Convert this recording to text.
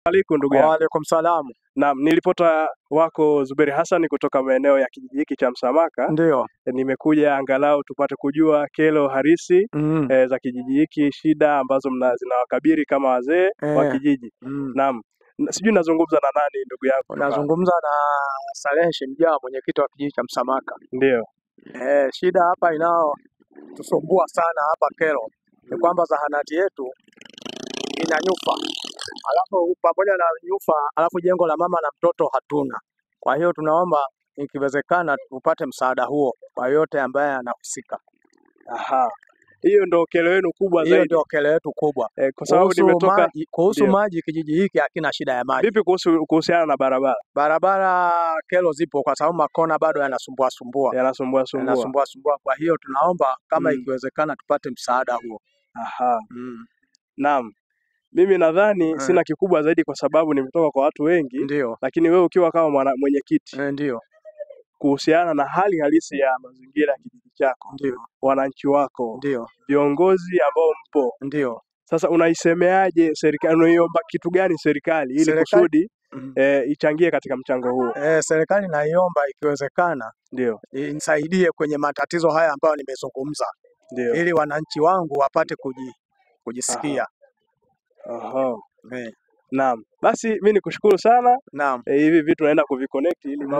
Alaikum ndugu yangu. Waalaikum salaam. Naam, nilipota wako Zuberi Hassan kutoka maeneo ya kijiji hiki cha Msamaka. Ndio. Nimekuja angalau tupate kujua kero halisi za kijiji hiki, shida ambazo zinawakabili kama wazee wa kijiji. Naam. Sijui nazungumza na nani ndugu yangu kutoka? Unazungumza na Salehe Shemjaa, mwenyekiti wa kijiji cha Msamaka. Ndio. Shida hapa inayotusumbua sana hapa kero ni kwamba zahanati yetu ina nyufa, alafu pamoja na nyufa, alafu jengo la mama na mtoto hatuna. Kwa hiyo tunaomba ikiwezekana tupate msaada huo kwa yote ambaye anahusika. Aha. Hiyo ndio kero yenu kubwa Hiyo zaidi. ndio kero yetu kubwa. Kwa sababu Kuhusu nimetoka maji, kuhusu ndio. maji kijiji hiki hakina shida ya maji. Vipi kuhusiana na barabara? Barabara kero zipo kwa sababu makona bado yanasumbua sumbua. Yanasumbua sumbua. Yanasumbua sumbua. Kwa hiyo tunaomba kama ikiwezekana tupate msaada huo. Aha. Naam. Mimi nadhani sina kikubwa zaidi kwa sababu nimetoka kwa watu wengi. Ndio. Lakini wewe ukiwa kama mwenyekiti Ndio. kuhusiana na hali halisi ya mazingira ya kijiji chako, Ndio. wananchi wako, Ndio. viongozi ambao mpo. Ndio. Sasa unaisemeaje serikali, unaiomba kitu gani serikali ili kusudi ichangie katika mchango huo? Serikali naiomba ikiwezekana Ndio. inisaidie kwenye matatizo haya ambayo nimezungumza. Ndio. Ili wananchi wangu wapate kujisikia. Aha. Naam. Basi mimi nikushukuru sana. Naam. Hivi vitu naenda kuviconnect ili mambo